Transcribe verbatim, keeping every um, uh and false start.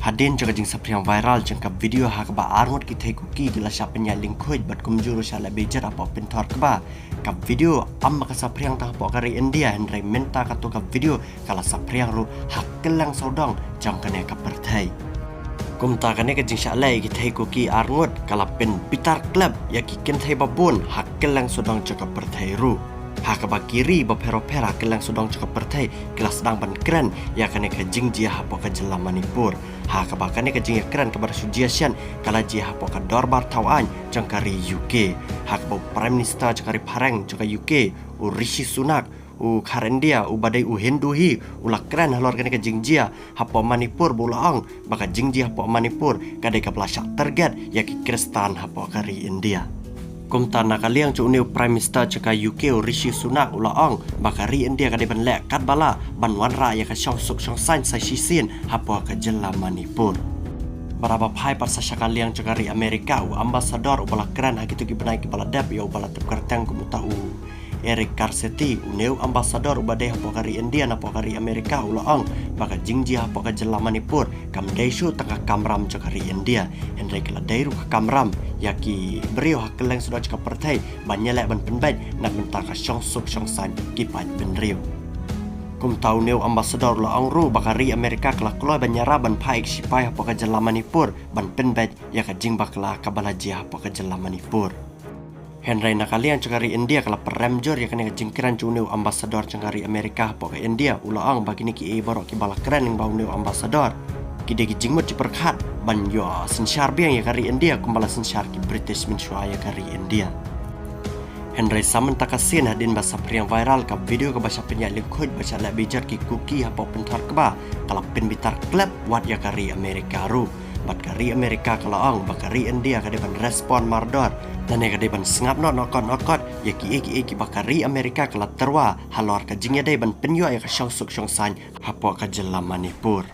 Hadien jong ka jingsaphriang viral jong ka video ha kaba arngut ki thei Kuki ki la shah pynïaid lyngkhuid bad kumjuh ruh shah leh beijar hapoh pynthor kba. Ka video ym ba ka saphriang tang hapoh ka ri India, hynrei mynta kato ka video ka la saphriang ruh ha kylleng sawdong jong kane ka pyrthei. Kumta kane ka jingshah leh ïa ki thei Kuki arngut ka la pynbitar klep ïa ki kynthei babun ha kylleng sawdong jong ka pyrthei ruh. Ha kaba ki ri bapher bapher ha kylleng sawdong jong ka pyrthei ki la sdang ban kren ïa kane ka jingjia hapoh ka jylla Manipur. Ha kaba kane ka jingïakren kaba da shu jia shen ka la jia hapoh ka dorbar thaw aiñ jong ka ri U K. Ha kaba u Prime Minister jong ka ri phareng jong ka U K, u Rishi Sunak, u khar India, u ba dei u Hindu hi, u la kren halor kane ka jingjia hapoh Manipur, ba u la ong ba ka jingjia hapoh Manipur ka dei kaba la shah target ïa ki Khristan hapoh ka ri India. Kumta na ka liang jong une u Prime Minister jong ka U K, u Rishi Sunak, u la ong ba ka ri India ka dei ban leh katba lah ban wanrah ïa ka shongsuk shongsaiñ sa shisien hapoh ka jylla Manipur. Bad haba phai pat sa sha ka liang jong ka ri Amerika, u ambassador uba la kren ha kito ki bnai kiba la dep ïa uba la tip kyrteng kum uta u Eric Garcetti, une u ambassador uba dei hapoh ka ri India napoh ka ri Amerika, u la ong ba ka jingjia hapoh ka jylla Manipur kam dei shuh tang ka kamram jong ka ri India, hynrei ka la dei ruh ka kamram ïa ki briew ha kylleng sawdong jong ka pyrthei ban ïaleh ban pynbeit na ka bynta ka shongsuk shongsaiñ ki paid bynriew. Kumta une u ambassador u la ong ruh ba ka ri Amerika ka la kloi ban ïarap ban phah ïa ki shipai hapoh ka jylla Manipur ban pynbeit ïa ka jingbakla kaba la jia hapoh ka jylla Manipur. Hynrei na ka liang jong ka ri India ka la pyrem jur ïa kane ka jingkren jong une u ambassador jong ka ri Amerika hapoh ka India, u la ong ba kine kiei baroh kiba la kren lyngba une u ambassador ki dei ki jingmut jingpyrkhat ban ïoh synshar biang ïa ka ri India kumba la synshar ki British mynshuwa ïa ka ri India. Hynrei sa mynta ka sien hadien ba saphriang viral ka video kaba shah pynïaid lyngkhuid ba shah leh beijar ki Kuki hapoh pynthor kba, ka la pynbitar klep wat ïa ka ri Amerika ruh. Bad ka ri Amerika ka la ong ba ka ri India ka dei ban respond mardor, lane ka dei ban sngap noh nohkot nohkot ïa kiei kiei kiba ka ri Amerika ka la tyrwa halor ka jingïadei ban pynïoh ïa ka shongsuk shongsaiñ hapoh ka jylla Manipur.